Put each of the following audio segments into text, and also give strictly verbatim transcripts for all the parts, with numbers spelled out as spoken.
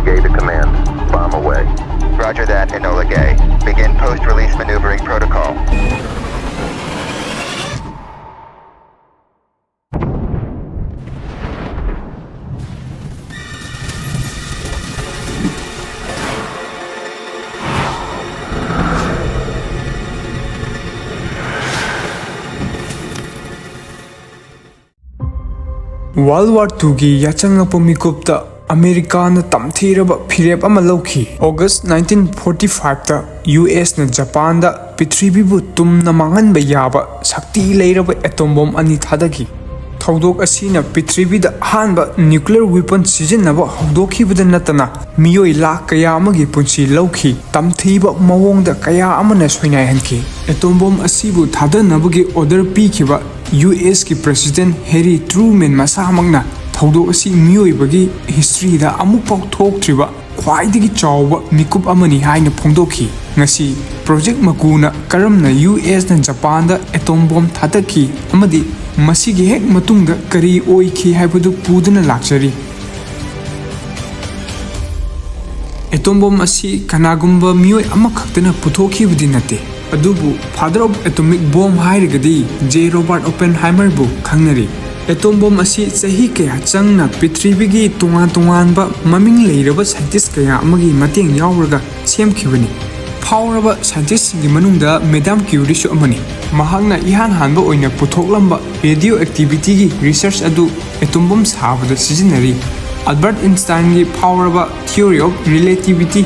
Gay to command. Bomb away. Roger that, Enola Gay. Begin post-release maneuvering protocol. World War Twoꯒꯤ ꯌꯥꯆꯪꯉꯛꯄ ꯃꯤꯀꯨꯞꯇ ꯑꯃꯦꯔꯤꯀꯥꯅ ꯇꯝꯊꯤꯔꯕ ꯐꯤꯔꯦꯞ ꯑꯃ ꯂꯧꯈꯤ꯫ August nineteen forty fiveꯇ U ꯑꯦꯁꯅ ꯖꯄꯥꯟꯗ ꯄ꯭ꯔꯤꯊꯤꯕꯤꯕꯨ ꯇꯨꯝꯅ ꯃꯥꯡꯍꯟꯕ ꯌꯥꯕ ꯁꯛꯇꯤ ꯂꯩꯔꯕ ꯑꯦꯇꯣꯝ ꯕꯣꯝ ꯑꯅꯤ ꯊꯥꯗꯈꯤ꯫ ꯊꯧꯗꯣꯛ ꯑꯁꯤꯅ ꯄ꯭ꯔꯤꯊꯤꯕꯤꯗ ꯑꯍꯥꯟꯕ nuclear weapon ꯁꯤꯖꯤꯟꯅꯕ ꯍꯧꯗꯣꯛꯈꯤꯕꯗ ꯅꯠꯇꯅ ꯃꯤꯑꯣꯏ ꯂꯥꯈ ꯀꯌꯥ ꯑꯃꯒꯤ ꯄꯨꯟꯁꯤ ꯂꯧꯈꯤ꯫ ꯇꯝꯊꯤꯕ ꯃꯑꯣꯡꯗ ꯀꯌꯥ ꯑꯃꯅ ꯁꯣꯏꯅꯥꯏꯍꯟꯈꯤ꯫ ꯑꯦꯇꯣꯝ ꯕꯣꯝ ꯑꯁꯤꯕꯨ ꯊꯥꯗꯅꯕꯒꯤ order ꯄꯤꯈꯤꯕ ꯌꯨ ꯑꯦꯁꯀꯤ President Harry Truman ꯃꯁꯥꯃꯛꯅ ꯊꯧꯗꯣꯛ ꯑꯁꯤ ꯃꯤꯑꯣꯏꯕꯒꯤ historyꯗ ꯑꯃꯨꯛꯐꯥꯎ ꯊꯣꯛꯇ꯭ꯔꯤꯕ ꯈ꯭ꯋꯥꯏꯗꯒꯤ ꯆꯥꯎꯕ ꯃꯤꯀꯨꯞ ꯑꯃꯅꯤ ꯍꯥꯏꯅ ꯐꯣꯡꯗꯣꯛꯈꯤ꯫ ꯉꯁꯤ Project ꯃꯀꯨꯅ ꯀꯔꯝꯅ ꯌꯨ ꯑꯦꯁꯅ ꯖꯄꯥꯟꯗ ꯑꯦꯇꯣꯝ ꯕꯣꯝ ꯊꯥꯗꯈꯤ ꯑꯃꯗꯤ ꯃꯁꯤꯒꯤ ꯍꯦꯛ ꯃꯇꯨꯡꯗ ꯀꯔꯤ ꯑꯣꯏꯈꯤ ꯍꯥꯏꯕꯗꯨ ꯄꯨꯗꯨꯅ ꯂꯥꯛꯆꯔꯤ꯫ ꯑꯦꯇꯣꯝ ꯕꯣꯝ ꯑꯁꯤ ꯀꯅꯥꯒꯨꯝꯕ ꯃꯤꯑꯣꯏ ꯑꯃꯈꯛꯇꯅ ꯄꯨꯊꯣꯛꯈꯤꯕꯗꯤ ꯅꯠꯇꯦ, ꯑꯗꯨꯕꯨ Father of Atomic Bomb ꯍꯥꯏꯔꯒꯗꯤ ꯖꯦ ꯔꯣꯕꯥꯔꯠ ꯑꯣꯄꯦꯟꯍꯥꯏꯃꯔꯕꯨ ꯈꯪꯅꯔꯤ꯫ ꯑꯦꯇꯣꯝ ꯕꯣꯝ ꯑꯁꯤ ꯆꯍꯤ ꯀꯌꯥ ꯆꯪꯅ ꯄ꯭ꯔꯤꯊꯤꯕꯤꯒꯤ ꯇꯣꯉꯥꯟ ꯇꯣꯉꯥꯟꯕ ꯃꯃꯤꯡ ꯂꯩꯔꯕ scientist ꯀꯌꯥ ꯑꯃꯒꯤ ꯃꯇꯦꯡ ꯌꯥꯎꯔꯒ ꯁꯦꯝꯈꯤꯕꯅꯤ꯫ ꯐꯥꯎꯔꯕ scientistꯁꯤꯡꯒꯤ ꯃꯅꯨꯡꯗ ꯃꯦꯗꯥꯝ ꯀ꯭ꯌꯨꯔꯤꯁꯨ ꯑꯃꯅꯤ꯫ ꯃꯍꯥꯛꯅ ꯏꯍꯥꯟ ꯍꯥꯟꯕ ꯑꯣꯏꯅ ꯄꯨꯊꯣꯛꯂꯝꯕ radioactivityꯒꯤ research ꯑꯗꯨ ꯑꯦꯇꯣꯝ ꯕꯣꯝ ꯁꯥꯕꯗ ꯁꯤꯖꯤꯟꯅꯔꯤ꯫ ꯑꯜꯕꯔꯠ ꯑꯥꯏꯟꯁꯇꯥꯏꯟꯒꯤ ꯐꯥꯎꯔꯕ Theory of Relativity,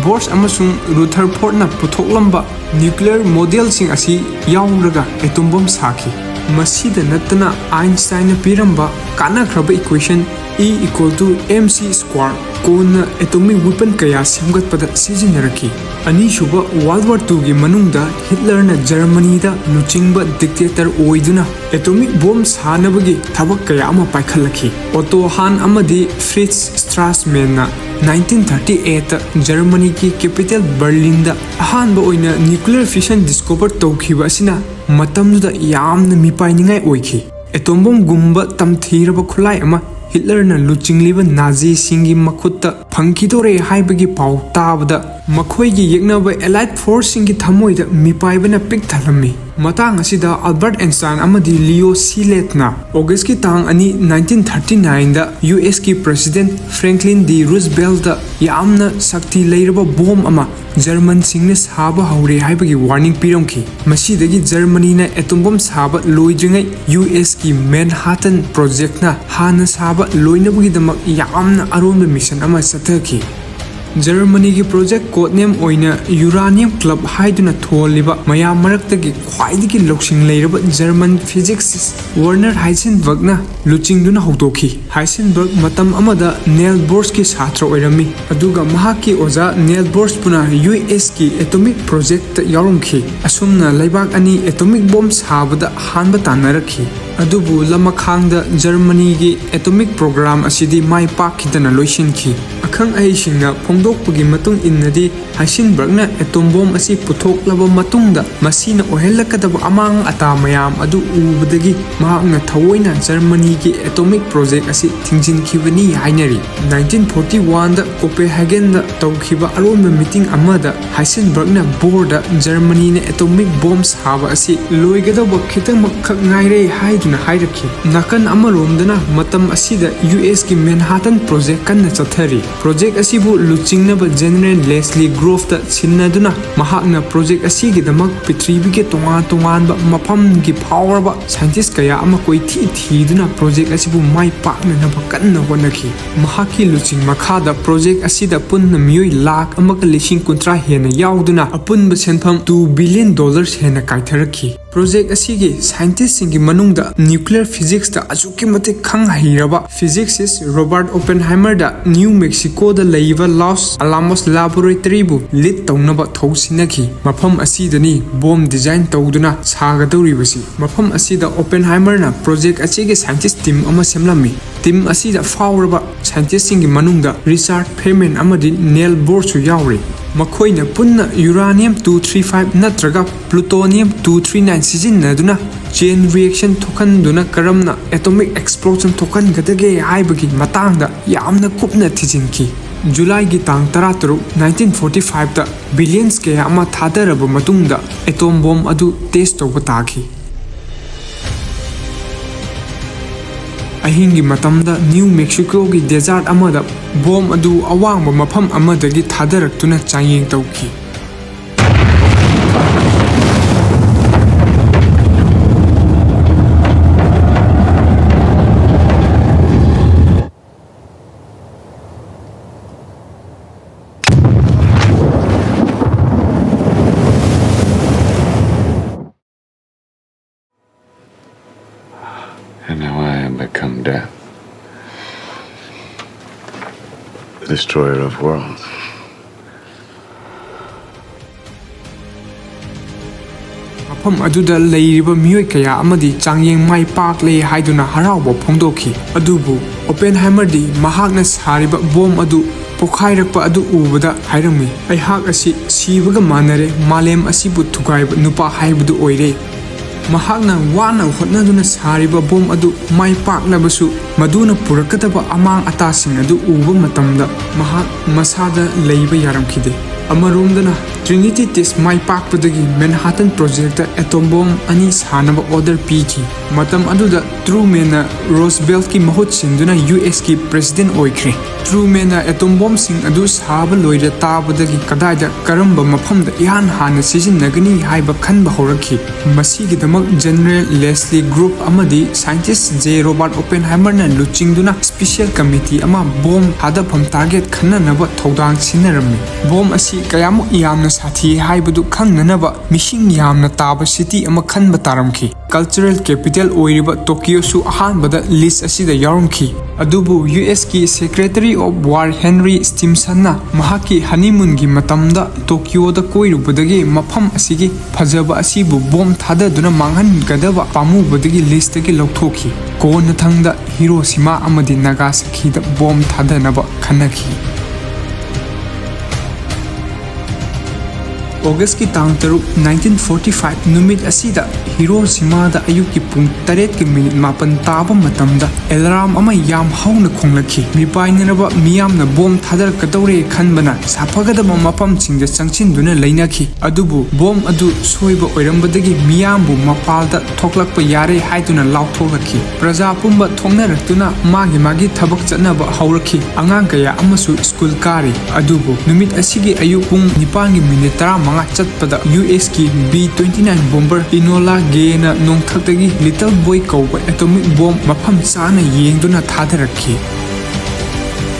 ꯕꯣꯔꯁ ꯑꯃꯁꯨꯡ ꯔꯨꯊꯔꯐꯣꯔꯗꯅ ꯄꯨꯊꯣꯛꯂꯝꯕ nuclear modelꯁꯤꯡ ꯑꯁꯤ ꯌꯥꯎꯔꯒ ꯑꯦꯇꯣꯝ ꯕꯣꯝ ꯁꯥꯈꯤ꯫ ꯃꯁꯤꯗ ꯅꯠꯇꯅ ꯑꯥꯏꯟꯁꯇꯥꯏꯟꯅ ꯄꯤꯔꯝꯕ ꯀꯥꯟꯅꯈ꯭ꯔꯕ equation E equal to mc square ꯀꯣꯟꯅ atomic weapon ꯀꯌꯥ ꯁꯦꯝꯒꯠꯄꯗ ꯁꯤꯖꯤꯟꯅꯔꯛꯈꯤ꯫ ꯑꯅꯤꯁꯨꯕ World War Twoꯒꯤ ꯃꯅꯨꯡꯗ ꯍꯤꯠꯂꯔꯅ ꯖꯔꯃꯅꯤꯗ ꯂꯨꯆꯤꯡꯕ dictator ꯑꯣꯏꯗꯨꯅ atomic bomb ꯁꯥꯅꯕꯒꯤ ꯊꯕꯛ ꯀꯌꯥ ꯑꯃ ꯄꯥꯏꯈꯠꯂꯛꯈꯤ꯫ ꯑꯣꯇꯣ ꯍꯥꯟ ꯑꯃꯗꯤ ꯐ꯭ꯔꯤꯠꯁ ꯁ꯭ꯇ꯭ꯔꯥꯁꯃꯦꯟꯅ nineteen thirty eightꯇ ꯖꯔꯃꯅꯤꯒꯤ capital Berlinꯗ ꯑꯍꯥꯟꯕ ꯑꯣꯏꯅ nuclear fission discover ꯇꯧꯈꯤꯕ ꯑꯁꯤꯅ ꯃꯇꯝꯗꯨꯗ ꯌꯥꯝꯅ ꯃꯤꯄꯥꯏꯅꯤꯡꯉꯥꯏ ꯑꯣꯏꯈꯤ꯫ ꯑꯦꯇꯣꯝ ꯕꯣꯝꯒꯨꯝꯕ ꯇꯝꯊꯤꯔꯕ ꯈꯨꯠꯂꯥꯏ ꯑꯃ ꯍꯤꯠꯂꯔꯅ ꯂꯨꯆꯤꯡꯂꯤꯕ ꯅꯥꯖꯤꯁꯤꯡꯒꯤ ꯃꯈꯨꯠꯇ ꯐꯪꯈꯤꯗꯣꯔꯦ ꯍꯥꯏꯕꯒꯤ ꯄꯥꯎ ꯇꯥꯕꯗ ꯃꯈꯣꯏꯒꯤ ꯌꯦꯛꯅꯕ ꯑꯦꯂꯥꯏꯠ ꯐꯣꯔꯁꯁꯤꯡꯒꯤ ꯊꯃꯣꯏꯗ ꯃꯤꯄꯥꯏꯕꯅ ꯄꯤꯛ ꯊꯜꯂꯝꯃꯤ꯫ ꯃꯇꯥꯡ ꯑꯁꯤꯗ ꯑꯜꯕꯔꯠ ꯑꯦꯟꯁꯇꯥꯏꯟ ꯑꯃꯗꯤ ꯂꯤꯑꯣ ꯁꯤꯂꯦꯠꯅ ꯑꯣꯒꯁꯀꯤ ꯇꯥꯡ ꯑꯅꯤ, ꯅꯥꯏꯟꯇꯤꯟ ꯊꯥꯔꯇꯤ ꯅꯥꯏꯟꯗ ꯌꯨ ꯑꯦꯁꯀꯤ ꯄ꯭ꯔꯦꯁꯤꯗꯦꯟꯠ ꯐ꯭ꯔꯦꯡꯀ꯭ꯂꯤꯟ ꯗꯤ ꯔꯨꯖꯕꯦꯜꯠꯇ ꯌꯥꯝꯅ ꯁꯛꯇꯤ ꯂꯩꯔꯕ ꯕꯣꯝ ꯑꯃ ꯖꯔꯃꯟꯁꯤꯡꯅ ꯁꯥꯕ ꯍꯧꯔꯦ ꯍꯥꯏꯕꯒꯤ ꯋꯥꯔꯅꯤꯡ ꯄꯤꯔꯝꯈꯤ꯫ ꯃꯁꯤꯗꯒꯤ ꯖꯔꯃꯅꯤꯅ ꯑꯦꯇꯣꯝ ꯕꯣꯝ ꯁꯥꯕ ꯂꯣꯏꯗ꯭ꯔꯤꯉꯩ ꯌꯨ ꯑꯦꯁꯀꯤ ꯃꯦꯟꯍꯥꯇꯟ ꯄ꯭ꯔꯣꯖꯦꯛꯠꯅ ꯍꯥꯟꯅ ꯁꯥꯕ ꯂꯣꯏꯅꯕꯒꯤꯗꯃꯛ ꯌꯥꯝꯅ ꯑꯔꯣꯟꯕ ꯃꯤꯁꯟ ꯑꯃ ꯆꯠꯊꯈꯤ꯫ ꯖꯔꯃꯅꯤꯒꯤ ꯄ꯭ꯔꯣꯖꯦꯛ ꯀꯣꯗ ꯅꯦꯝ ꯑꯣꯏꯅ ꯌꯨꯔꯥꯅꯤꯌꯝ ꯀ꯭ꯂꯕ ꯍꯥꯏꯗꯨꯅ ꯊꯣꯜꯂꯤꯕ ꯃꯌꯥꯝ ꯃꯔꯛꯇꯒꯤ ꯈ꯭ꯋꯥꯏꯗꯒꯤ ꯂꯧꯁꯤꯡ ꯂꯩꯔꯕ ꯖꯔꯃꯟ ꯐꯤꯖꯤꯛꯁꯤꯁ ꯋꯔꯅꯔ ꯍꯥꯏꯁꯦꯟꯕꯔꯒꯅ ꯂꯨꯆꯤꯡꯗꯨꯅ ꯍꯧꯗꯣꯛꯈꯤ꯫ ꯍꯥꯏꯁꯦꯟꯕꯔꯒ ꯃꯇꯝ ꯑꯃꯗ ꯅꯦꯜ ꯕꯣꯔꯁꯀꯤ ꯁꯥꯇ꯭ꯔ ꯑꯣꯏꯔꯝꯃꯤ, ꯑꯗꯨꯒ ꯃꯍꯥꯛꯀꯤ ꯑꯣꯖꯥ ꯅꯦꯜ ꯕꯣꯔꯁꯄꯨꯅ ꯌꯨ ꯑꯦꯁꯀꯤ ꯑꯦꯇꯣꯃꯤꯛ ꯄ꯭ꯔꯣꯖꯦꯛꯇ ꯌꯥꯎꯔꯝꯈꯤ꯫ ꯑꯁꯨꯝꯅ ꯂꯩꯕꯥꯛ ꯑꯅꯤ ꯑꯦꯇꯣꯃꯤꯛ ꯕꯣꯝ ꯁꯥꯕꯗ ꯍꯥꯟꯕ ꯇꯥꯟꯅꯔꯛꯈꯤ꯫ ꯑꯗꯨꯕꯨ ꯂꯃꯈꯥꯡꯗ ꯖꯔꯃꯅꯤꯒꯤ ꯑꯦꯇꯣꯃꯤꯛ ꯄ꯭ꯔꯣꯒ꯭ꯔꯥꯝ ꯑꯁꯤꯗꯤ ꯃꯥꯏ ꯄꯥꯛꯈꯤꯗꯅ ꯂꯣꯏꯁꯤꯟꯈꯤ꯫ ꯑꯈꯪ ꯑꯍꯩꯁꯤꯡꯅ ꯐꯣꯡꯗꯣꯛꯄꯒꯤ ꯃꯇꯨꯡ ꯏꯟꯅꯗꯤ, ꯍꯥꯏꯁꯦꯟꯕꯔꯒꯅ ꯑꯦꯇꯣꯝ ꯕꯣꯝ ꯑꯁꯤ ꯄꯨꯊꯣꯛꯂꯕ ꯃꯇꯨꯡꯗ ꯃꯁꯤꯅ ꯑꯣꯏꯍꯜꯂꯛꯀꯗꯕ ꯑꯃꯥꯡ ꯑꯇꯥ ꯃꯌꯥꯝ ꯑꯗꯨ ꯎꯕꯗꯒꯤ ꯃꯍꯥꯛꯅ ꯊꯑꯣꯏꯅ ꯖꯔꯃꯅꯤꯒꯤ ꯑꯦꯇꯣꯃꯤꯛ ꯄ꯭ꯔꯣꯖꯦꯛ ꯑꯁꯤ ꯊꯤꯡꯖꯤꯟꯈꯤꯕꯅꯤ ꯍꯥꯏꯅꯔꯤ꯫ ꯅꯥꯏꯟꯇꯤꯟ ꯐꯣꯔꯇꯤ ꯋꯥꯟꯗ ꯀꯣꯄꯦꯟꯍꯦꯒꯟꯗ ꯇꯧꯈꯤꯕ ꯑꯔꯣꯟꯕ ꯃꯤꯇꯤꯡ ꯑꯃꯗ ꯍꯥꯏꯁꯦꯟꯕꯔꯒꯅ ꯕꯣꯔꯗ ꯖꯔꯃꯅꯤꯅ ꯑꯦꯇꯣꯃꯤꯛ ꯕꯣꯝ ꯁꯥꯕ ꯑꯁꯤ ꯂꯣꯏꯒꯗꯧꯕ ꯈꯤꯇꯪꯃꯛꯈꯛ ꯉꯥꯏꯔꯦ ꯍꯥꯏꯗꯨꯅ ꯍꯥꯏꯔꯛꯈꯤ꯫ ꯅꯥꯀꯟ ꯑꯃꯔꯣꯝꯗꯅ ꯃꯇꯝ ꯑꯁꯤꯗ ꯌꯨ ꯑꯦꯁꯀꯤ ꯃꯦꯟꯍꯥꯇꯟ ꯄ꯭ꯔꯣꯖꯦꯛ ꯀꯟꯅ ꯆꯠꯊꯔꯤ꯫ ꯄ꯭ꯔꯣꯖꯦꯛ ꯑꯁꯤꯕꯨ ꯂꯨꯆꯤꯡꯅꯕ ꯖꯦꯅꯔꯦꯜ ꯂꯦꯁꯂꯤ ꯒ꯭ꯔꯣꯐꯇ ꯁꯤꯟꯅꯗꯨꯅ ꯃꯍꯥꯛꯅ ꯄ꯭ꯔꯣꯖꯦꯛ ꯑꯁꯤꯒꯤꯗꯃꯛ ꯄ꯭ꯔꯤꯊꯤꯕꯤꯒꯤ ꯇꯣꯉꯥꯟ ꯇꯣꯉꯥꯟꯕ ꯃꯐꯝꯒꯤ ꯐꯥꯎꯔꯕ ꯁꯥꯏꯟꯇꯤꯁ ꯀꯌꯥ ꯑꯃ ꯀꯣꯏꯊꯤ ꯊꯤꯗꯨꯅ ꯄ꯭ꯔꯣꯖꯦꯛ ꯑꯁꯤꯕꯨ ꯃꯥꯏ ꯄꯥꯛꯅꯅꯕ ꯀꯟꯅ ꯍꯣꯠꯅꯈꯤ꯫ ꯃꯍꯥꯛꯀꯤ ꯂꯨꯆꯤꯡ ꯃꯈꯥꯗ ꯄ꯭ꯔꯣꯖꯦꯛ ꯑꯁꯤꯗ ꯄꯨꯟꯅ ꯃꯤꯑꯣꯏ ꯂꯥꯈ ꯑꯃꯒ ꯂꯤꯁꯤꯡ ꯀꯨꯟꯊ꯭ꯔꯥ ꯍꯦꯟꯅ ꯌꯥꯎꯗꯨꯅ ꯑꯄꯨꯟꯕ ꯁꯦꯟꯐꯝ ꯇꯨ ꯕꯤꯂꯤꯌꯟ ꯗꯣꯂꯔꯁ ꯍꯦꯟꯅ ꯀꯥꯏꯊꯔꯛꯈꯤ꯫ ꯄ꯭ꯔꯣꯖꯦꯛ ꯑꯁꯤꯒꯤ ꯁꯥꯏꯟꯇꯤꯁꯁꯤꯡꯒꯤ ꯃꯅꯨꯡꯗ ꯅ꯭ꯌꯨꯀ꯭ꯂꯤꯌꯔ ꯐꯤꯖꯤꯛꯁꯇ ꯑꯁꯨꯛꯀꯤ ꯃꯇꯤꯛ ꯈꯪ ꯍꯩꯔꯕ ꯐꯤꯖꯤꯛꯁꯤꯁ ꯔꯣꯕꯥꯔꯠ ꯑꯣꯄꯦꯟꯍꯥꯏꯃꯔꯗ ꯅ꯭ꯌꯨ ꯃꯦꯛꯁꯤꯀꯣꯗ ꯂꯩꯕ ꯂꯥꯁ ꯑꯂꯥꯃꯣꯁ ꯂꯥꯕꯣꯔꯦꯇꯔꯤꯕꯨ ꯂꯤꯗ ꯇꯧꯅꯕ ꯊꯧ ꯁꯤꯟꯅꯈꯤ꯫ ꯃꯐꯝ ꯑꯁꯤꯗꯅꯤ ꯕꯣꯝ ꯗꯤꯖꯥꯏꯟ ꯇꯧꯗꯨꯅ ꯁꯥꯒꯗꯧꯔꯤꯕꯁꯤ꯫ ꯃꯐꯝ ꯑꯁꯤꯗ ꯑꯣꯄꯦꯟꯍꯥꯏꯃꯔꯅ ꯄ꯭ꯔꯣꯖꯦꯛ ꯑꯁꯤꯒꯤ ꯁꯥꯏꯟꯇꯤꯁ ꯇꯤꯝ ꯑꯃ ꯁꯦꯝꯂꯝꯃꯤ꯫ ꯇꯤꯝ ꯑꯁꯤꯗ ꯐꯥꯎꯔꯕ ꯁꯥꯏꯟꯇꯤꯁꯁꯤꯡꯒꯤ ꯃꯅꯨꯡꯗ ꯔꯤꯆꯥꯔꯗ ꯐꯦꯃꯦꯟ ꯑꯃꯗꯤ ꯅꯦꯜ ꯕꯣꯔꯁꯨ ꯌꯥꯎꯔꯤ꯫ ꯃꯈꯣꯏꯅ ꯄꯨꯟꯅ uranium two three five ꯅꯠꯇ꯭ꯔꯒ plutonium two three nine ꯁꯤꯖꯤꯟꯅꯗꯨꯅ chain reaction ꯊꯣꯛꯍꯟꯗꯨꯅ ꯀꯔꯝꯅ atomic explosion ꯊꯣꯛꯍꯟꯒꯗꯒꯦ ꯍꯥꯏꯕꯒꯤ ꯃꯇꯥꯡꯗ ꯌꯥꯝꯅ ꯀꯨꯞꯅ ꯊꯤꯖꯤꯟꯈꯤ꯫ ꯖꯨꯂꯥꯏꯒꯤ ꯇꯥꯡ ꯇꯔꯥꯇꯔꯨꯛ, nineteen forty five ꯇ billions ꯀꯌꯥ ꯑꯃ ꯊꯥꯗꯔꯕ ꯃꯇꯨꯡꯗ atom bomb ꯑꯗꯨ test ꯇꯧꯕ ꯇꯥꯈꯤ꯫ ꯑꯍꯤꯡꯒꯤ ꯃꯇꯝꯗ New Mexico ꯒꯤ desert ꯑꯃꯗ bomb ꯑꯗꯨ ꯑꯋꯥꯡꯕ ꯃꯐꯝ ꯑꯃꯗꯒꯤ ꯊꯥꯗꯔꯛꯇꯨꯅ ꯆꯥꯡꯌꯦꯡ ꯇꯧꯈꯤ꯫ And now I am become death, the destroyer of worlds. ꯃꯐꯝ ꯑꯗꯨꯗ ꯂꯩꯔꯤꯕ ꯃꯤꯑꯣꯏ ꯀꯌꯥ ꯑꯃꯗꯤ ꯆꯥꯡꯌꯦꯡ ꯃꯥꯏ ꯄꯥꯛꯂꯦ ꯍꯥꯏꯗꯨꯅ ꯍꯔꯥꯎꯕ ꯐꯣꯡꯗꯣꯛꯈꯤ꯫ ꯑꯗꯨꯕꯨ Oppenheimer ꯗꯤ ꯃꯍꯥꯛꯅ ꯁꯥꯔꯤꯕ bomb ꯑꯗꯨ ꯄꯣꯈꯥꯏꯔꯛꯄ ꯑꯗꯨ ꯎꯕꯗ ꯍꯥꯏꯔꯝꯃꯤ, "ꯑꯩꯍꯥꯛ ꯑꯁꯤ ꯁꯤꯕꯒ ꯃꯥꯟꯅꯔꯦ, ꯃꯥꯂꯦꯝ ꯑꯁꯤꯕꯨ ꯊꯨꯒꯥꯏꯕ ꯅꯨꯄꯥ ꯍꯥꯏꯕꯗꯨ ꯑꯣꯏꯔꯦ"꯫ ꯃꯍꯥꯛꯅ ꯋꯥꯅ ꯍꯣꯠꯅꯗꯨꯅ ꯁꯥꯔꯤꯕ bomb ꯑꯗꯨ ꯃꯥꯏ ꯄꯥꯛꯂꯕꯁꯨ, ꯃꯗꯨꯅ ꯄꯨꯔꯛꯀꯗꯕ ꯑꯃꯥꯡ ꯑꯇꯥꯁꯤꯡ ꯑꯗꯨ ꯎꯕ ꯃꯇꯝꯗ ꯃꯍꯥꯛ ꯃꯁꯥꯗ ꯂꯩꯕ ꯌꯥꯔꯝꯈꯤꯗꯦ꯫ ꯑꯃꯔꯣꯝꯗꯅ, Trinity test ꯃꯥꯏ ꯄꯥꯛꯄꯗꯒꯤ Manhattan Project ꯇ atom bomb ꯑꯅꯤ ꯁꯥꯅꯕ order ꯄꯤꯈꯤ꯫ ꯃꯇꯝ ꯑꯗꯨꯗ Truman ꯅ Roosevelt ꯀꯤ ꯃꯍꯨꯠ ꯁꯤꯟꯗꯨꯅ U S ꯀꯤ president ꯑꯣꯏꯈ꯭ꯔꯦ꯫ Truman ꯅ atom bomb ꯁꯤꯡ ꯑꯗꯨ ꯁꯥꯕ ꯂꯣꯏꯔ ꯇꯥꯕꯗꯒꯤ ꯀꯗꯥꯏꯗ ꯀꯔꯝꯕ ꯃꯐꯝꯗ ꯏꯍꯥꯟ ꯍꯥꯟꯅ ꯁꯤꯖꯤꯟꯅꯒꯅꯤ ꯍꯥꯏꯕ ꯈꯟꯕ ꯍꯧꯔꯛꯈꯤ꯫ ꯃꯁꯤꯒꯤꯗꯃꯛ General Leslie Groves ꯑꯃꯗꯤ scientist J Robert Oppenheimer ꯅ ꯂꯨꯆꯤꯡꯗꯨꯅ special committee ꯑꯃ bomb ꯊꯥꯗꯐꯝ target ꯈꯟꯅꯅꯕ ꯊꯧꯗꯥꯡ ꯁꯤꯟꯅꯔꯝꯃꯤ꯫ Bomb ꯑꯁꯤ ꯀꯌꯥꯃꯨꯛ ꯌꯥꯝꯅ ꯁꯥꯊꯤ ꯍꯥꯏꯕꯗꯨ ꯈꯪꯅꯅꯕ ꯃꯤꯁꯤꯡ ꯌꯥꯝꯅ ꯇꯥꯕ city ꯑꯃ ꯈꯟꯕ ꯇꯥꯔꯝꯈꯤ꯫ Cultural capital ꯑꯣꯏꯔꯤꯕ Tokyo ꯁꯨ ꯑꯍꯥꯟꯕꯗ list ꯑꯁꯤꯗ ꯌꯥꯎꯔꯝꯈꯤ꯫ ꯑꯗꯨꯕꯨ U S ꯀꯤ Secretary of War Henry Stimson ꯅ ꯃꯍꯥꯛꯀꯤ honeymoon ꯒꯤ ꯃꯇꯝꯗ Tokyo ꯗ ꯀꯣꯏꯔꯨꯕꯗꯒꯤ ꯃꯐꯝ ꯑꯁꯤꯒꯤ ꯐꯖꯕ ꯑꯁꯤꯕꯨ bomb ꯊꯥꯗꯗꯨꯅ ꯃꯥꯡꯍꯟꯒꯗꯕ ꯄꯥꯝꯃꯨꯕꯗꯒꯤ list ꯇꯒꯤ ꯂꯧꯊꯣꯛꯈꯤ꯫ ꯀꯣꯟꯅꯊꯪꯗ Hiroshima ꯑꯃꯗꯤ Nagasaki ꯗ bomb ꯊꯥꯗꯅꯕ ꯈꯟꯅꯈꯤ꯫ ꯑꯣꯒꯁꯀꯤ ꯇꯥꯡ ꯇꯔꯨꯛ, nineteen forty five ꯅꯨꯃꯤꯠ ꯑꯁꯤꯗ ꯍꯤꯔꯣꯁꯤꯃꯥꯗ ꯑꯌꯨꯛꯀꯤ ꯄꯨꯡ ꯇꯔꯦꯠꯀꯤ ꯃꯤꯅꯤꯠ ꯃꯥꯄꯟ ꯇꯥꯕ ꯃꯇꯝꯗ ꯑꯦꯂꯥꯔꯝ ꯑꯃ ꯌꯥꯝ ꯍꯧꯅ ꯈꯣꯡꯂꯛꯈꯤ꯫ ꯃꯤꯄꯥꯏꯅꯔꯕ ꯃꯤꯌꯥꯝꯅ ꯕꯣꯝ ꯊꯥꯗꯔꯛꯀꯗꯧꯔꯦ ꯈꯟꯕꯅ ꯁꯥꯐꯒꯗꯕ ꯃꯐꯝꯁꯤꯡꯗ ꯆꯪꯁꯤꯟꯗꯨꯅ ꯂꯩꯅꯈꯤ꯫ ꯑꯗꯨꯕꯨ ꯕꯣꯝ ꯑꯗꯨ ꯁꯣꯏꯕ ꯑꯣꯏꯔꯝꯕꯗꯒꯤ ꯃꯤꯌꯥꯝꯕꯨ ꯃꯄꯥꯜꯗ ꯊꯣꯛꯂꯛꯄ ꯌꯥꯔꯦ ꯍꯥꯏꯗꯨꯅ ꯂꯥꯎꯊꯣꯛꯂꯛꯈꯤ꯫ ꯄ꯭ꯔꯖꯥ ꯄꯨꯝꯕ ꯊꯣꯛꯅꯔꯛꯇꯨꯅ ꯃꯥꯒꯤ ꯃꯥꯒꯤ ꯊꯕꯛ ꯆꯠꯅꯕ ꯍꯧꯔꯛꯈꯤ꯫ ꯑꯉꯥꯡ ꯀꯌꯥ ꯑꯃꯁꯨ ꯁ꯭ꯀꯨꯜ ꯀꯥꯔꯤ꯫ ꯑꯗꯨꯕꯨ ꯅꯨꯃꯤꯠ ꯑꯁꯤꯒꯤ ꯑꯌꯨꯛ ꯄꯨꯡ ꯅꯤꯄꯥꯟꯒꯤ ꯃꯤꯅꯤꯠ ꯇꯔꯥꯃꯉꯥ ꯆꯠꯄꯗ ꯌꯨ ꯑꯦꯁꯀꯤ B twenty nine bomber Enola Gayꯅ ꯅꯣꯡꯊꯛꯇꯒꯤ Little Boy ꯀꯧꯕ ꯑꯦꯇꯣꯃꯤꯛ ꯕꯣꯝ ꯃꯐꯝ ꯆꯥꯅ ꯌꯦꯡꯗꯨꯅ ꯊꯥꯗꯔꯛꯈꯤ꯫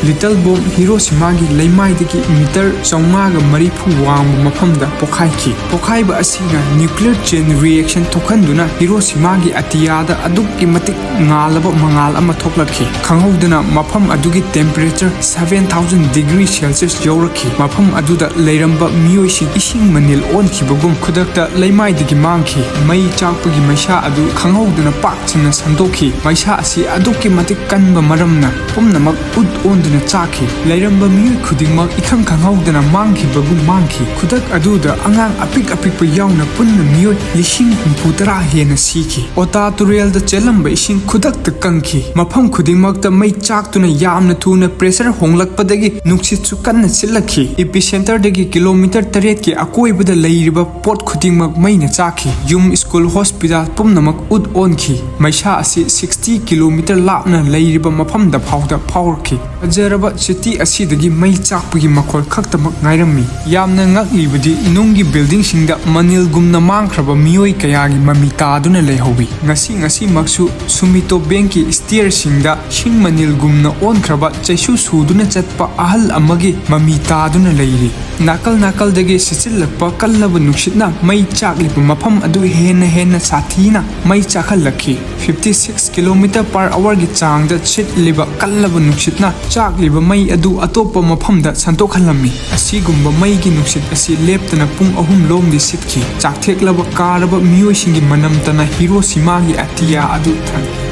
ꯂꯤꯇꯜ ꯕꯣꯝ ꯍꯤꯔꯣꯁꯤꯃꯥꯒꯤ ꯂꯩꯃꯥꯏꯗꯒꯤ ꯃꯤꯇꯔ ꯆꯥꯝꯃꯉꯥꯒ ꯃꯔꯤꯐꯨ ꯋꯥꯡꯕ ꯃꯐꯝꯗ ꯄꯣꯈꯥꯏꯈꯤ꯫ ꯄꯣꯈꯥꯏꯕ ꯑꯁꯤꯅ nuclear chain reaction ꯊꯣꯛꯍꯟꯗꯨꯅ ꯍꯤꯔꯣꯁꯤꯃꯥꯒꯤ ꯑꯇꯤꯌꯥꯗ ꯑꯗꯨꯛꯀꯤ ꯃꯇꯤꯛ ꯉꯥꯜꯂꯕ ꯃꯉꯥꯜ ꯑꯃ ꯊꯣꯛꯂꯛꯈꯤ꯫ ꯈꯪꯍꯧꯗꯅ ꯃꯐꯝ ꯑꯗꯨꯒꯤ temperature seven thousand degree Celsius ꯌꯧꯔꯛꯈꯤ꯫ ꯃꯐꯝ ꯑꯗꯨꯗ ꯂꯩꯔꯝꯕ ꯃꯤꯑꯣꯏꯁꯤꯡ ꯏꯁꯤꯡ ꯃꯅꯤꯜ ꯑꯣꯟꯈꯤꯕꯒꯨꯝ ꯈꯨꯗꯛꯇ ꯂꯩꯃꯥꯏꯗꯒꯤ ꯃꯥꯡꯈꯤ꯫ ꯃꯩ ꯆꯥꯛꯄꯒꯤ ꯃꯩꯁꯥ ꯑꯗꯨ ꯈꯪꯍꯧꯗꯅ ꯄꯥꯛ ꯁꯟꯗꯣꯛꯈꯤ꯫ ꯃꯩꯁꯥ ꯑꯁꯤ ꯑꯗꯨꯛꯀꯤ ꯃꯇꯤꯛ ꯀꯟꯕ ꯃꯔꯝꯅ ꯄꯨꯝꯅꯃꯛ ꯎꯠ ꯑꯣꯟꯗꯨꯅ ꯆꯥꯛꯈꯤ꯫ ꯂꯩꯔꯝꯕ ꯃꯤꯑꯣꯏ ꯈꯨꯗꯤꯡꯃꯛ ꯏꯈꯪ ꯈꯪꯍꯧꯗꯅ ꯃꯥꯡꯈꯤꯕꯒꯨꯝ ꯃꯥꯡꯈꯤ꯫ ꯈꯨꯗꯛ ꯑꯗꯨꯗ ꯑꯉꯥꯡ ꯑꯄꯤꯛ ꯑꯄꯤꯛꯄ ꯌꯥꯎꯅ ꯄꯨꯟꯅ ꯃꯤꯑꯣꯏ ꯂꯤꯁꯤꯡ ꯍꯨꯝꯐꯨ ꯇꯔꯥ ꯍꯦꯟꯅ ꯁꯤꯈꯤ꯫ ꯑꯣꯇꯥ ꯇꯨꯔꯦꯜꯗ ꯆꯦꯜꯂꯝꯕ ꯏꯁꯤꯡ ꯈꯨꯗꯛꯇ ꯀꯪꯈꯤ꯫ ꯃꯐꯝ ꯈꯨꯗꯤꯡꯃꯛꯇ ꯃꯩ ꯆꯥꯛꯇꯨꯅ ꯌꯥꯝꯅ ꯊꯨꯅ pressure ꯍꯣꯡꯂꯛꯄꯗꯒꯤ ꯅꯨꯡꯁꯤꯠꯁꯨ ꯀꯟꯅ ꯁꯤꯠꯂꯛꯈꯤ꯫ Epicenterꯗꯒꯤ kilometre ꯇꯔꯦꯠꯀꯤ ꯑꯀꯣꯏꯕꯗ ꯂꯩꯔꯤꯕ ꯄꯣꯠ ꯈꯨꯗꯤꯡꯃꯛ ꯃꯩꯅ ꯆꯥꯛꯈꯤ꯫ ꯌꯨꯝ, ꯁ꯭ꯀꯨꯜ, ꯍꯣꯁꯄꯤꯇꯥꯜ ꯄꯨꯝꯅꯃꯛ ꯎꯠ ꯑꯣꯟꯈꯤ꯫ ꯃꯩꯁꯥ ꯑꯁꯤ sixty kilometre ꯂꯥꯞꯅ ꯂꯩꯔꯤꯕ ꯃꯐꯝꯗ ꯐꯥꯎꯗ ꯐꯥꯎꯔꯛꯈꯤ꯫ ꯐꯖꯔꯕ city ꯑꯁꯤꯗꯒꯤ ꯃꯩ ꯆꯥꯛꯄꯒꯤ ꯃꯈꯣꯜ ꯈꯛꯇꯃꯛ ꯉꯥꯏꯔꯝꯃꯤ꯫ ꯌꯥꯝꯅ ꯉꯛꯂꯤꯕꯗꯤ ꯅꯨꯡꯒꯤ buildingꯁꯤꯡꯗ ꯃꯅꯤꯜꯒꯨꯝꯅ ꯃꯥꯡꯈ꯭ꯔꯕ ꯃꯤꯑꯣꯏ ꯀꯌꯥꯒꯤ ꯃꯃꯤ ꯇꯥꯗꯨꯅ ꯂꯩꯍꯧꯋꯤ꯫ ꯉꯁꯤ ꯉꯁꯤꯃꯛꯁꯨ Sumitomo Bankꯀꯤ stairꯁꯤꯡꯗ ꯁꯤꯡ ꯃꯅꯤꯜꯒꯨꯝꯅ ꯑꯣꯟꯈ꯭ꯔꯕ ꯆꯩꯁꯨ ꯁꯨꯗꯨꯅ ꯆꯠꯄ ꯑꯍꯜ ꯑꯃꯒꯤ ꯃꯃꯤ ꯇꯥꯗꯨꯅ ꯂꯩꯔꯤ꯫ ꯅꯥꯀꯜ ꯅꯥꯀꯜꯗꯒꯤ ꯁꯤꯠꯆꯤꯜꯂꯛꯄ ꯀꯜꯂꯕ ꯅꯨꯡꯁꯤꯠꯅ ꯃꯩ ꯆꯥꯛꯂꯤꯕ ꯃꯐꯝ ꯑꯗꯨ ꯍꯦꯟꯅ ꯍꯦꯟꯅ ꯁꯥꯊꯤꯅ ꯃꯩ ꯆꯥꯛꯍꯜꯂꯛꯈꯤ꯫ Fifty six kilometre per hourꯒꯤ ꯆꯥꯡꯗ ꯁꯤꯠꯂꯤꯕ ꯀꯜꯂꯕ ꯅꯨꯡꯁꯤꯠꯅ ꯆꯥꯛꯂꯤꯕ ꯃꯩ ꯑꯗꯨ ꯑꯇꯣꯞꯄ ꯃꯐꯝꯗ ꯁꯟꯗꯣꯛꯍꯜꯂꯝꯃꯤ꯫ ꯑꯁꯤꯒꯨꯝꯕ ꯃꯩꯒꯤ ꯅꯨꯡꯁꯤꯠ ꯑꯁꯤ ꯂꯦꯞꯇꯅ ꯄꯨꯡ ꯑꯍꯨꯝ ꯂꯣꯝꯗꯤ ꯁꯤꯠꯈꯤ꯫ ꯆꯥꯛꯊꯦꯛꯂꯕ ꯀꯥꯔꯕ ꯃꯤꯑꯣꯏꯁꯤꯡꯒꯤ ꯃꯅꯝꯇꯅ ꯍꯤꯔꯣꯁꯤꯃꯥꯒꯤ ꯑꯇꯤꯌꯥ ꯑꯗꯨ ꯊꯟꯈꯤ꯫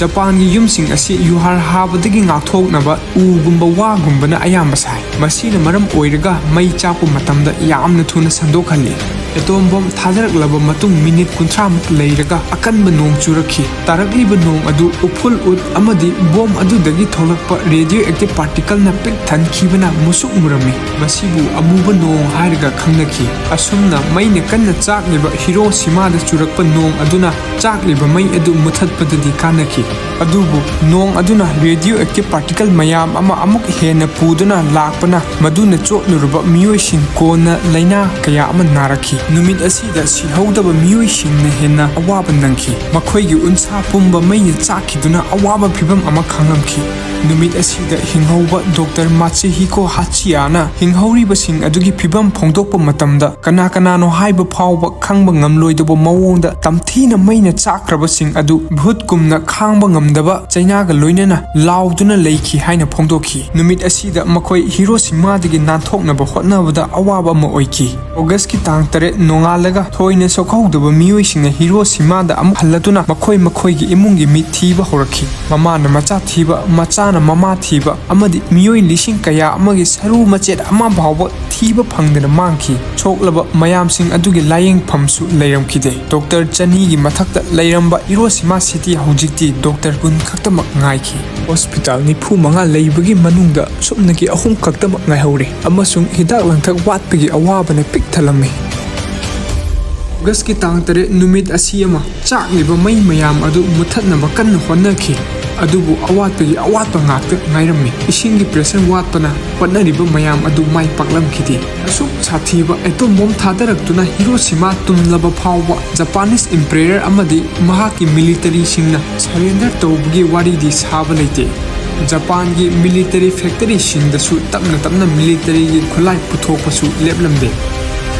ꯖꯄꯥꯟꯒꯤ ꯌꯨꯝꯁꯤꯡ ꯑꯁꯤ ꯌꯨꯍꯥꯔ ꯍꯥꯕꯗꯒꯤ ꯉꯥꯛꯊꯣꯛꯅꯕ ꯎꯒꯨꯝꯕ ꯋꯥꯒꯨꯝꯕꯅ ꯑꯌꯥꯝꯕ ꯁꯥꯏ꯫ ꯃꯁꯤꯅ ꯃꯔꯝ ꯑꯣꯏꯔꯒ ꯃꯩ ꯆꯥꯛꯄ ꯃꯇꯝꯗ ꯌꯥꯝꯅ ꯊꯨꯅ ꯁꯟꯗꯣꯛꯍꯜꯂꯤ꯫ ꯑꯦꯇꯣꯝ ꯕꯣꯝ ꯊꯥꯗꯔꯛꯂꯕ ꯃꯇꯨꯡ ꯃꯤꯅꯤꯠ ꯀꯨꯟꯊ꯭ꯔꯥꯃꯨꯛ ꯂꯩꯔꯒ ꯑꯀꯟꯕ ꯅꯣꯡ ꯆꯨꯔꯛꯈꯤ꯫ ꯇꯥꯔꯛꯂꯤꯕ ꯅꯣꯡ ꯑꯗꯨ ꯎꯐꯨꯜ ꯎꯠ ꯑꯃꯗꯤ ꯕꯣꯝ ꯑꯗꯨꯗꯒꯤ ꯊꯣꯛꯂꯛꯄ ꯔꯦꯗꯤꯑꯣ ꯑꯦꯛꯇꯤꯚ ꯄꯥꯔꯇꯤꯀꯜꯅ ꯄꯤꯛ ꯊꯟꯈꯤꯕꯅ ꯃꯨꯁꯨꯛ ꯃꯨꯔꯝꯃꯤ꯫ ꯃꯁꯤꯕꯨ ꯑꯃꯨꯕ ꯅꯣꯡ ꯍꯥꯏꯔꯒ ꯈꯪꯅꯈꯤ꯫ ꯑꯁꯨꯝꯅ ꯃꯩꯅ ꯀꯟꯅ ꯆꯥꯛꯂꯤꯕ ꯍꯤꯔꯣꯁꯤꯃꯥꯗ ꯆꯨꯔꯛꯄ ꯅꯣꯡ ꯑꯗꯨꯅ ꯆꯥꯛꯂꯤꯕ ꯃꯩ ꯑꯗꯨ ꯃꯨꯊꯠꯄꯗꯗꯤ ꯀꯥꯟꯅꯈꯤ꯫ ꯑꯗꯨꯕꯨ ꯅꯣꯡ ꯑꯗꯨꯅ ꯔꯦꯗꯤꯑꯣ ꯑꯦꯛꯇꯤꯚ ꯄꯥꯔꯇꯤꯀꯜ ꯃꯌꯥꯝ ꯑꯃ ꯑꯃꯨꯛ ꯍꯦꯟꯅ ꯄꯨꯗꯨꯅ ꯂꯥꯛꯄꯅ ꯃꯗꯨꯅ ꯆꯣꯠꯂꯨꯔꯕ ꯃꯤꯑꯣꯏꯁꯤꯡ ꯀꯣꯟꯅ ꯂꯥꯏꯅꯥ ꯀꯌꯥ ꯑꯃ ꯅꯥꯔꯛꯈꯤ꯫ ꯅꯨꯃꯤꯠ ꯑꯁꯤꯗ ꯁꯤꯍꯧꯗꯕ ꯃꯤꯑꯣꯏꯁꯤꯡꯅ ꯍꯦꯟꯅ ꯑꯋꯥꯕ ꯅꯪꯈꯤ꯫ ꯃꯈꯣꯏꯒꯤ ꯎꯟꯁꯥ ꯄꯨꯝꯕ ꯃꯩꯅ ꯆꯥꯛꯈꯤꯗꯨꯅ ꯑꯋꯥꯕ ꯐꯤꯚꯝ ꯑꯃ ꯈꯥꯡꯂꯝꯈꯤ꯫ ꯅꯨꯃꯤꯠ ꯑꯁꯤꯗ ꯍꯤꯡꯍꯧꯕ ꯗꯣꯛꯇꯔ ꯃꯥꯆꯤꯍꯤꯀꯣ ꯍꯥꯆꯤꯌꯥꯅ ꯍꯤꯡꯍꯧꯔꯤꯕꯁꯤꯡ ꯑꯗꯨꯒꯤ ꯐꯤꯚꯝ ꯐꯣꯡꯗꯣꯛꯄ ꯃꯇꯝꯗ, ꯀꯅꯥ ꯀꯅꯥꯅꯣ ꯍꯥꯏꯕ ꯐꯥꯎꯕ ꯈꯪꯕ ꯉꯝꯂꯣꯏꯗꯕ ꯃꯑꯣꯡꯗ ꯇꯝꯊꯤꯅ ꯃꯩꯅ ꯆꯥꯛꯈ꯭ꯔꯕꯁꯤꯡ ꯑꯗꯨ ꯚꯨꯠꯀꯨꯝꯅ ꯈꯥꯡꯕ ꯉꯝꯗꯕ ꯆꯩꯅꯥꯒ ꯂꯣꯏꯅꯅ ꯂꯥꯎꯗꯨꯅ ꯂꯩꯈꯤ ꯍꯥꯏꯅ ꯐꯣꯡꯗꯣꯛꯈꯤ꯫ ꯅꯨꯃꯤꯠ ꯑꯁꯤꯗ ꯃꯈꯣꯏ ꯍꯤꯔꯣꯁꯤꯃꯥꯗꯒꯤ ꯅꯥꯟꯊꯣꯛꯅꯕ ꯍꯣꯠꯅꯕꯗ ꯑꯋꯥꯕ ꯑꯃ ꯑꯣꯏꯈꯤ꯫ ꯑꯣꯒꯁꯀꯤ ꯇꯥꯡ ꯇꯔꯦꯠ ꯅꯣꯡꯉꯥꯜꯂꯒ ꯊꯣꯏꯅ ꯁꯣꯛꯍꯧꯗꯕ ꯃꯤꯑꯣꯏꯁꯤꯡꯅ ꯍꯤꯔꯣꯁꯤꯃꯥꯗ ꯑꯃꯨꯛ ꯍꯜꯂꯗꯨꯅ ꯃꯈꯣꯏ ꯃꯈꯣꯏꯒꯤ ꯏꯃꯨꯡꯒꯤ ꯃꯤ ꯊꯤꯕ ꯍꯧꯔꯛꯈꯤ꯫ ꯃꯃꯥꯅ ꯃꯆꯥ ꯊꯤꯕ, ꯃꯆꯥꯅ ꯃꯃꯥ ꯊꯤꯕ ꯑꯃꯗꯤ ꯃꯤꯑꯣꯏ ꯂꯤꯁꯤꯡ ꯀꯌꯥ ꯑꯃꯒꯤ ꯁꯔꯨ ꯃꯆꯦꯠ ꯑꯃ ꯐꯥꯎꯕ ꯊꯤꯕ ꯐꯪꯗꯅ ꯃꯥꯡꯈꯤ꯫ ꯁꯣꯛꯂꯕ ꯃꯌꯥꯝꯁꯤꯡ ꯑꯗꯨꯒꯤ ꯂꯥꯌꯦꯡꯐꯝꯁꯨ ꯂꯩꯔꯝꯈꯤꯗꯦ꯫ ꯗꯣꯛꯇꯔ ꯆꯅꯤꯒꯤ ꯃꯊꯛꯇ ꯂꯩꯔꯝꯕ ꯍꯤꯔꯣꯁꯤꯃꯥ ꯁꯤꯇꯤ ꯍꯧꯖꯤꯛꯇꯤ ꯗꯣꯛꯇꯔ ꯀꯨꯟ ꯈꯛꯇꯃꯛ ꯉꯥꯏꯈꯤ꯫ ꯍꯣꯁꯄꯤꯇꯥꯜ ꯅꯤꯐꯨ ꯃꯉꯥ ꯂꯩꯕꯒꯤ ꯃꯅꯨꯡꯗ ꯁꯨꯞꯅꯒꯤ ꯑꯍꯨꯝ ꯈꯛꯇꯃꯛ ꯉꯥꯏꯍꯧꯔꯦ, ꯑꯃꯁꯨꯡ ꯍꯤꯗꯥꯛ ꯂꯥꯡꯊꯛ ꯋꯥꯠꯄꯒꯤ ꯑꯋꯥꯕꯅ ꯄꯤꯛ ꯊꯜꯂꯝꯃꯤ꯫ ꯑꯣꯒꯁꯀꯤ ꯇꯥꯡ ꯇꯔꯦꯠ ꯅꯨꯃꯤꯠ ꯑꯁꯤ ꯑꯃ ꯆꯥꯛꯂꯤꯕ ꯃꯩ ꯃꯌꯥꯝ ꯑꯗꯨ ꯃꯨꯊꯠꯅꯕ ꯀꯟꯅ ꯍꯣꯠꯅꯈꯤ, ꯑꯗꯨꯕꯨ ꯑꯋꯥꯠꯄꯒꯤ ꯑꯋꯥꯠꯄ ꯉꯥꯛꯇ ꯉꯥꯏꯔꯝꯃꯤ꯫ ꯏꯁꯤꯡꯒꯤ ꯄ꯭ꯔꯦꯁꯔ ꯋꯥꯠꯄꯅ ꯍꯣꯠꯅꯔꯤꯕ ꯃꯌꯥꯝ ꯑꯗꯨ ꯃꯥꯏ ꯄꯥꯛꯂꯝꯈꯤꯗꯦ꯫ ꯑꯁꯨꯛ ꯁꯥꯊꯤꯕ ꯑꯦꯇꯣꯝ ꯕꯣꯝ ꯊꯥꯗꯔꯛꯇꯨꯅ ꯍꯤꯔꯣꯁꯤꯃꯥ ꯇꯨꯝꯂꯕ ꯐꯥꯎꯕ ꯖꯄꯥꯅꯤꯁ ꯏꯝꯄꯦꯔꯔ ꯑꯃꯗꯤ ꯃꯍꯥꯛꯀꯤ ꯃꯤꯂꯤꯇꯔꯤꯁꯤꯡꯅ ꯁꯔꯦꯟꯗꯔ ꯇꯧꯕꯒꯤ ꯋꯥꯔꯤꯗꯤ ꯁꯥꯕ ꯂꯩꯇꯦ꯫ ꯖꯄꯥꯟꯒꯤ ꯃꯤꯂꯤꯇꯔꯤ ꯐꯦꯛꯇꯔꯤꯁꯤꯡꯗꯁꯨ ꯇꯞꯅ ꯇꯞꯅ ꯃꯤꯂꯤꯇꯔꯤꯒꯤ ꯈꯨꯠꯂꯥꯏ ꯄꯨꯊꯣꯛꯄꯁꯨ ꯂꯦꯞꯂꯝꯗꯦ꯫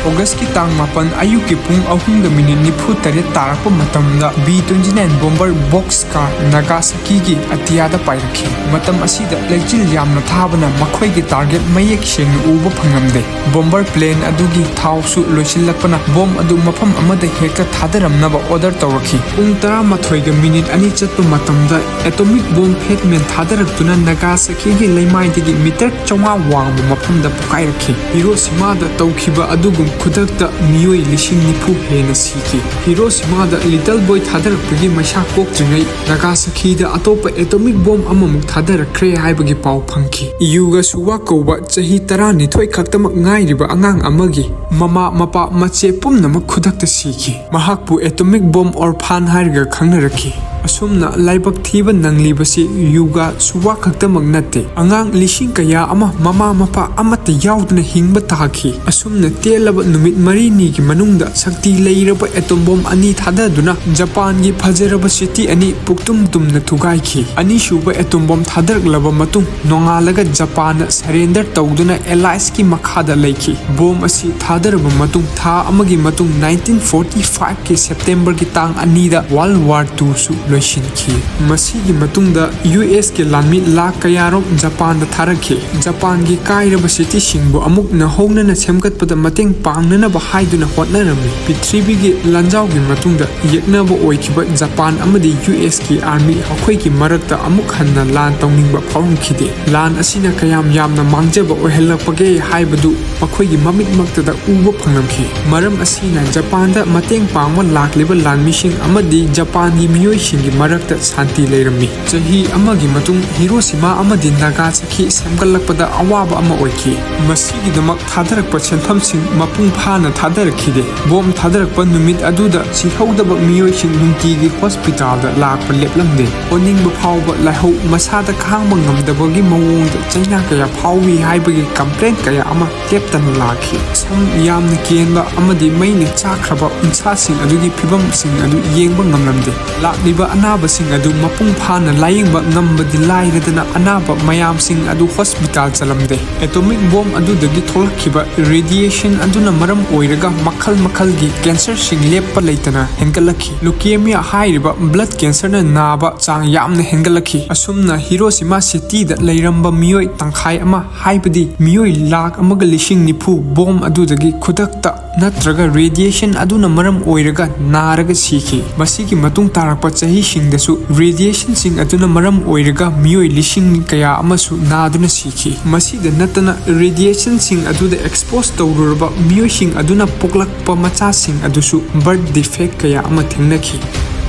ꯑꯣꯒꯁꯀꯤ ꯇꯥꯡ ꯃꯥꯄꯟ ꯑꯌꯨꯛꯀꯤ ꯄꯨꯡ ꯑꯍꯨꯝꯒ ꯃꯤꯅꯤꯠ ꯅꯤꯐꯨ ꯇꯔꯦꯠ ꯇꯥꯔꯛꯄ ꯃꯇꯝꯗ B twenty nine bomber box car ꯅꯥꯒꯥꯁꯥꯀꯤꯒꯤ ꯑꯇꯤꯌꯥꯗ ꯄꯥꯏꯔꯛꯈꯤ꯫ ꯃꯇꯝ ꯑꯁꯤꯗ ꯂꯩꯆꯤꯜ ꯌꯥꯝꯅ ꯊꯥꯕꯅ ꯃꯈꯣꯏꯒꯤ target ꯃꯌꯦꯛ ꯁꯦꯡꯅ ꯎꯕ ꯐꯪꯂꯝꯗꯦ꯫ Bomber plane ꯑꯗꯨꯒꯤ ꯊꯥꯎꯁꯨ ꯂꯣꯏꯁꯤꯜꯂꯛꯄꯅ bomb ꯑꯗꯨ ꯃꯐꯝ ꯑꯃꯗ ꯍꯦꯛꯇ ꯊꯥꯗꯔꯝꯅꯕ order ꯇꯧꯔꯛꯈꯤ꯫ ꯄꯨꯡ ꯇꯔꯥꯃꯥꯊꯣꯏꯒ ꯃꯤꯅꯤꯠ ꯑꯅꯤ ꯆꯠꯄ ꯃꯇꯝꯗ atomic bomb fragment ꯊꯥꯗꯔꯛꯇꯨꯅ ꯅꯥꯒꯥꯁꯥꯀꯤꯒꯤ ꯂꯩꯃꯥꯏꯗꯒꯤ ꯃꯤꯇꯔ ꯆꯥꯝꯃꯉꯥ ꯋꯥꯡꯕ ꯃꯐꯝꯗ ꯄꯣꯈꯥꯏꯔꯛꯈꯤ꯫ ꯍꯤꯔꯣꯁꯤꯃꯥꯗ ꯇꯧꯈꯤꯕ ꯑꯗꯨꯒꯨꯝ ꯈꯨꯗꯛꯇ ꯃꯤꯑꯣꯏ ꯂꯤꯁꯤꯡ ꯅꯤꯐꯨ ꯍꯦꯟꯅ ꯁꯤꯈꯤ꯫ ꯍꯤꯔꯣꯁꯤꯃꯥꯗ little boy ꯊꯥꯗꯔꯛꯄꯒꯤ ꯃꯩꯁꯥ ꯀꯣꯛꯇ꯭ꯔꯤꯉꯩ ꯅꯥꯒꯥꯁꯥꯀꯤꯗ ꯑꯇꯣꯞꯄ atomic bomb ꯑꯃꯃꯨꯛ ꯊꯥꯗꯔꯛꯈ꯭ꯔꯦ ꯍꯥꯏꯕꯒꯤ ꯄꯥꯎ ꯐꯪꯈꯤ꯫ ꯌꯨꯒꯥ ꯁꯨꯋꯥ ꯀꯧꯕ ꯆꯍꯤ ꯇꯔꯥꯅꯤꯊꯣꯏ ꯈꯛꯇꯃꯛ ꯉꯥꯏꯔꯤꯕ ꯑꯉꯥꯡ ꯑꯃꯒꯤ ꯃꯃꯥ, ꯃꯄꯥ, ꯃꯆꯦ ꯄꯨꯝꯅꯃꯛ ꯈꯨꯗꯛꯇ ꯁꯤꯈꯤ꯫ ꯃꯍꯥꯛꯄꯨ atomic bomb orphan ꯍꯥꯏꯔꯒ ꯈꯪꯅꯔꯛꯈꯤ꯫ ꯑꯁꯨꯝꯅ ꯂꯥꯏꯕꯛ ꯊꯤꯕ ꯅꯪꯂꯤꯕꯁꯤ ꯌꯨꯒꯥ ꯁꯨꯋꯥ ꯈꯛꯇꯃꯛ ꯅꯠꯇꯦ꯫ ꯑꯉꯥꯡ ꯂꯤꯁꯤꯡ ꯀꯌꯥ ꯑꯃ ꯃꯃꯥ, ꯃꯄꯥ ꯑꯃꯠꯇ ꯌꯥꯎꯗꯅ ꯍꯤꯡꯕ ꯇꯥꯈꯤ꯫ ꯑꯁꯨꯝꯅ ꯇꯦꯜꯂꯕ ꯅꯨꯃꯤꯠ ꯃꯔꯤꯅꯤꯒꯤ ꯃꯅꯨꯡꯗ ꯁꯛꯇꯤ ꯂꯩꯔꯕ atom bomb ꯑꯅꯤ ꯊꯥꯗꯗꯨꯅ ꯖꯄꯥꯟꯒꯤ ꯐꯖꯔꯕ city ꯑꯅꯤ ꯄꯨꯛꯇꯨꯝ ꯇꯨꯝꯅ ꯊꯨꯒꯥꯏꯈꯤ꯫ ꯑꯅꯤꯁꯨꯕ atom bomb ꯊꯥꯗꯔꯛꯂꯕ ꯃꯇꯨꯡ ꯅꯣꯡꯉꯥꯜꯂꯒ ꯖꯄꯥꯟꯅ surrender ꯇꯧꯗꯨꯅ Alliesꯀꯤ ꯃꯈꯥꯗ ꯂꯩꯈꯤ꯫ Bomb ꯑꯁꯤ ꯊꯥꯗꯔꯕ ꯃꯇꯨꯡ ꯊꯥ ꯑꯃꯒꯤ ꯃꯇꯨꯡ nineteen forty fiveꯀꯤ Septemberꯒꯤ ꯇꯥꯡ ꯑꯅꯤꯗ World War Twoꯁꯨ ꯂꯣꯏꯁꯤꯟꯈꯤ꯫ ꯃꯁꯤꯒꯤ ꯃꯇꯨꯡꯗ USꯀꯤ ꯂꯥꯟꯃꯤ ꯂꯥꯈ ꯀꯌꯥꯔꯣꯝ ꯖꯄꯥꯟꯗ ꯊꯥꯔꯛꯈꯤ꯫ ꯖꯄꯥꯟꯒꯤ ꯀꯥꯏꯔꯕ cityꯁꯤꯡꯕꯨ ꯑꯃꯨꯛ ꯅꯧꯍꯧꯅꯅ ꯁꯦꯝꯒꯠꯄꯗ ꯃꯇꯦꯡ ꯄꯥꯡꯅꯅꯕ ꯍꯥꯏꯗꯨꯅ ꯍꯣꯠꯅꯔꯝꯃꯤ꯫ ꯄ꯭ꯔꯤꯊꯤꯕꯤꯒꯤ ꯂꯥꯟꯖꯥꯎꯒꯤ ꯃꯇꯨꯡꯗ ꯌꯦꯛꯅꯕ ꯑꯣꯏꯈꯤꯕ ꯖꯄꯥꯟ ꯑꯃꯗꯤ USꯀꯤ army ꯃꯈꯣꯏꯒꯤ ꯃꯔꯛꯇ ꯑꯃꯨꯛ ꯍꯟꯅ ꯂꯥꯟ ꯇꯧꯅꯤꯡꯕ ꯐꯥꯎꯔꯝꯈꯤꯗꯦ꯫ ꯂꯥꯟ ꯑꯁꯤꯅ ꯀꯌꯥꯝ ꯌꯥꯝꯅ ꯃꯥꯡꯖꯕ ꯑꯣꯏꯍꯜꯂꯛꯄꯒꯦ ꯍꯥꯏꯕꯗꯨ ꯃꯈꯣꯏꯒꯤ ꯃꯃꯤꯠꯃꯛꯇꯗ ꯎꯕ ꯐꯪꯂꯝꯈꯤ꯫ ꯃꯔꯝ ꯑꯁꯤꯅ ꯖꯄꯥꯟꯗ ꯃꯇꯦꯡ ꯄꯥꯡꯕ ꯂꯥꯛꯂꯤꯕ ꯂꯥꯟꯃꯤꯁꯤꯡ ꯑꯃꯗꯤ ꯖꯄꯥꯟꯒꯤ ꯃꯤꯑꯣꯏꯁꯤꯡꯒꯤ ꯃꯔꯛꯇ ꯁꯥꯟꯇꯤ ꯂꯩꯔꯝꯃꯤ꯫ ꯆꯍꯤ ꯑꯃꯒꯤ ꯃꯇꯨꯡ ꯍꯤꯔꯣꯁꯤꯃꯥ ꯑꯃꯗꯤ ꯅꯥꯒꯥꯁꯥꯀꯤ ꯁꯦꯝꯒꯠꯂꯛꯄꯗ ꯑꯋꯥꯕ ꯑꯃ ꯑꯣꯏꯈꯤ꯫ ꯃꯁꯤꯒꯤꯗꯃꯛ ꯊꯥꯗꯔꯛꯄ ꯁꯦꯟꯐꯝꯁꯤꯡ ꯃꯄꯨꯡ ꯐꯥꯅ ꯊꯥꯗꯔꯛꯈꯤꯗꯦ꯫ Bomb ꯊꯥꯗꯔꯛꯄ ꯅꯨꯃꯤꯠ ꯑꯗꯨꯗ ꯁꯤꯍꯧꯗꯕ ꯃꯤꯑꯣꯏꯁꯤꯡ ꯅꯨꯡꯇꯤꯒꯤ hospitalꯗ ꯂꯥꯛꯄ ꯂꯦꯞꯂꯝꯗꯦ꯫ ꯑꯣꯅꯤꯡꯕ ꯐꯥꯎꯕ, ꯂꯥꯏꯍꯧ, ꯃꯁꯥꯗ ꯈꯥꯡꯕ ꯉꯝꯗꯕꯒꯤ ꯃꯑꯣꯡꯗ ꯆꯩꯅꯥ ꯀꯌꯥ ꯐꯥꯎꯏ ꯍꯥꯏꯕꯒꯤ complaint ꯀꯌꯥ ꯑꯃ ꯂꯦꯞꯇꯅ ꯂꯥꯛꯈꯤ꯫ ꯁꯝ ꯌꯥꯝꯅ ꯀꯦꯟꯕ ꯑꯃꯗꯤ ꯃꯩꯅ ꯆꯥꯛꯈ꯭ꯔꯕ ꯎꯟꯁꯥꯁꯤꯡ ꯑꯗꯨꯒꯤ ꯐꯤꯕꯝꯁꯤꯡ ꯑꯗꯨ ꯌꯦꯡꯕ ꯉꯝꯂꯝꯗꯦ꯫ ꯂꯥꯛꯂꯤꯕ ꯑꯅꯥꯕꯁꯤꯡ ꯑꯗꯨ ꯃꯄꯨꯡ ꯐꯥꯅ ꯂꯥꯌꯦꯡꯕ ꯉꯝꯕꯗꯤ ꯂꯥꯏꯔꯗꯅ, ꯑꯅꯥꯕ ꯃꯌꯥꯝꯁꯤꯡ ꯑꯗꯨ ꯍꯣꯁꯄꯤꯇꯥꯜ ꯆꯠꯂꯝꯗꯦ꯫ ꯑꯦꯇꯣꯃꯤꯛ ꯕꯣꯝ ꯑꯗꯨꯗꯒꯤ ꯊꯣꯛꯂꯛꯈꯤꯕ ꯔꯦꯗꯤꯌꯦꯁꯟ ꯑꯗꯨꯅ ꯃꯔꯝ ꯑꯣꯏꯔꯒ ꯃꯈꯜ ꯃꯈꯜꯒꯤ ꯀꯦꯟꯁꯔꯁꯤꯡ ꯂꯦꯞꯄ ꯂꯩꯇꯅ ꯍꯦꯟꯒꯠꯂꯛꯈꯤ꯫ ꯂꯨꯀꯦꯃꯤꯌꯥ ꯍꯥꯏꯔꯤꯕ ꯕ꯭ꯂꯗ ꯀꯦꯟꯁꯔꯅ ꯅꯥꯕ ꯆꯥꯡ ꯌꯥꯝꯅ ꯍꯦꯟꯒꯠꯂꯛꯈꯤ꯫ ꯑꯁꯨꯝꯅ ꯍꯤꯔꯣꯁꯤꯃꯥ ꯁꯤꯇꯤꯗ ꯂꯩꯔꯝꯕ ꯃꯤꯑꯣꯏ ꯇꯪꯈꯥꯏ ꯑꯃ, ꯍꯥꯏꯕꯗꯤ ꯃꯤꯑꯣꯏ ꯂꯥꯈ ꯑꯃꯒ ꯂꯤꯁꯤꯡ ꯅꯤꯐꯨ, ꯕꯣꯝ ꯑꯗꯨꯗꯒꯤ ꯈꯨꯗꯛꯇ ꯅꯠꯇ꯭ꯔꯒ ꯔꯦꯗꯤꯌꯦꯁꯟ ꯑꯗꯨꯅ ꯃꯔꯝ ꯑꯣꯏꯔꯒ ꯅꯥꯔꯒ ꯁꯤꯈꯤ꯫ ꯃꯁꯤꯒꯤ ꯃꯇꯨꯡ ꯇꯥꯔꯛꯄ ꯆꯍꯤꯁꯤꯡꯗꯁꯨ ꯔꯦꯗꯤꯌꯦꯁꯟꯁꯤꯡ ꯑꯗꯨꯅ ꯃꯔꯝ ꯑꯣꯏꯔꯒ ꯃꯤꯑꯣꯏ ꯂꯤꯁꯤꯡ ꯀꯌꯥ ꯑꯃꯁꯨ ꯅꯥꯗꯨꯅ ꯁꯤꯈꯤ꯫ ꯃꯁꯤꯗ ꯅꯠꯇꯅ, ꯔꯦꯗꯤꯌꯦꯁꯟꯁꯤꯡ ꯑꯗꯨꯗ ꯑꯦꯛꯁꯄꯣꯖ ꯇꯧꯔꯨꯔꯕ ꯃꯤꯑꯣꯏꯁꯤꯡ ꯑꯗꯨꯅ ꯄꯣꯛꯂꯛꯄ ꯃꯆꯥꯁꯤꯡ ꯑꯗꯨꯁꯨ ꯕꯔꯠ ꯗꯤꯐꯦꯛ ꯀꯌꯥ ꯑꯃ ꯊꯦꯡꯅꯈꯤ꯫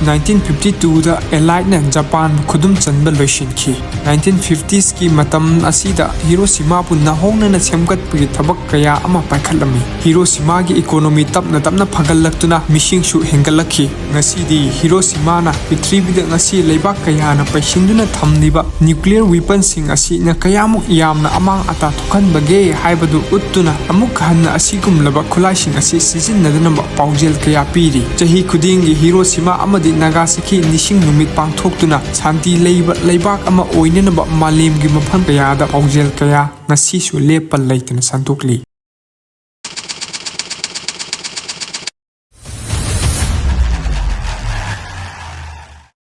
ꯅꯥꯏꯟꯇꯤꯟ ꯐꯤꯐꯇꯤ ꯇꯨꯗ ꯑꯦꯂꯥꯏꯠꯅ ꯖꯄꯥꯟꯕꯨ ꯈꯨꯗꯨꯝ ꯆꯟꯕ ꯂꯣꯏꯁꯤꯟꯈꯤ꯫ ꯅꯥꯏꯟꯇꯤꯟ ꯐꯤꯐꯇꯤꯁꯀꯤ ꯃꯇꯝ ꯑꯁꯤꯗ ꯍꯤꯔꯣꯁꯤꯃꯥꯕꯨ ꯅꯧꯍꯧꯅꯅ ꯁꯦꯝꯒꯠꯄꯒꯤ ꯊꯕꯛ ꯀꯌꯥ ꯑꯃ ꯄꯥꯏꯈꯠꯂꯝꯃꯤ꯫ ꯍꯤꯔꯣꯁꯤꯃꯥꯒꯤ ꯏꯀꯣꯅꯣꯃꯤ ꯇꯞꯅ ꯇꯞꯅ ꯐꯒꯠꯂꯛꯇꯨꯅ ꯃꯤꯁꯤꯡꯁꯨ ꯍꯦꯟꯒꯠꯂꯛꯈꯤ꯫ ꯉꯁꯤꯗꯤ ꯍꯤꯔꯣꯁꯤꯃꯥꯅ ꯄ꯭ꯔꯤꯊꯤꯕꯤꯗ ꯉꯁꯤ ꯂꯩꯕꯥꯛ ꯀꯌꯥꯅ ꯄꯩꯁꯤꯟꯗꯨꯅ ꯊꯝꯂꯤꯕ ꯅ꯭ꯌꯨꯀ꯭ꯂꯤꯌꯔ ꯋꯤꯄꯟꯁꯤꯡ ꯑꯁꯤꯅ ꯀꯌꯥꯃꯨꯛ ꯌꯥꯝꯅ ꯑꯃꯥꯡ ꯑꯇꯥ ꯊꯣꯛꯍꯟꯕꯒꯦ ꯍꯥꯏꯕꯗꯨ ꯎꯠꯇꯨꯅ, ꯑꯃꯨꯛ ꯍꯟꯅ ꯑꯁꯤꯒꯨꯝꯂꯕ ꯈꯨꯠꯂꯥꯏꯁꯤꯡ ꯑꯁꯤ ꯁꯤꯖꯤꯟꯅꯗꯅꯕ ꯄꯥꯎꯖꯦꯜ ꯀꯌꯥ ꯄꯤꯔꯤ꯫ ꯆꯍꯤ ꯈꯨꯗꯤꯡꯒꯤ ꯍꯤꯔꯣꯁꯤꯃꯥ ꯑꯃꯗꯤ ꯅꯥꯒꯥꯁꯥꯀꯤ ꯅꯤꯡꯁꯤꯡ ꯅꯨꯃꯤꯠ ꯄꯥꯡꯊꯣꯛꯇꯨꯅ ꯁꯥꯟꯇꯤ ꯂꯩꯕ ꯂꯩꯕꯥꯛ ꯑꯃ ꯑꯣꯏꯅꯅꯕ ꯃꯥꯂꯦꯝꯒꯤ ꯃꯐꯝ ꯀꯌꯥꯗ ꯄꯥꯎꯖꯦꯜ ꯀꯌꯥ ꯉꯁꯤꯁꯨ ꯂꯦꯞꯄ ꯂꯩꯇꯅ ꯁꯟꯗꯣꯛꯂꯤ꯫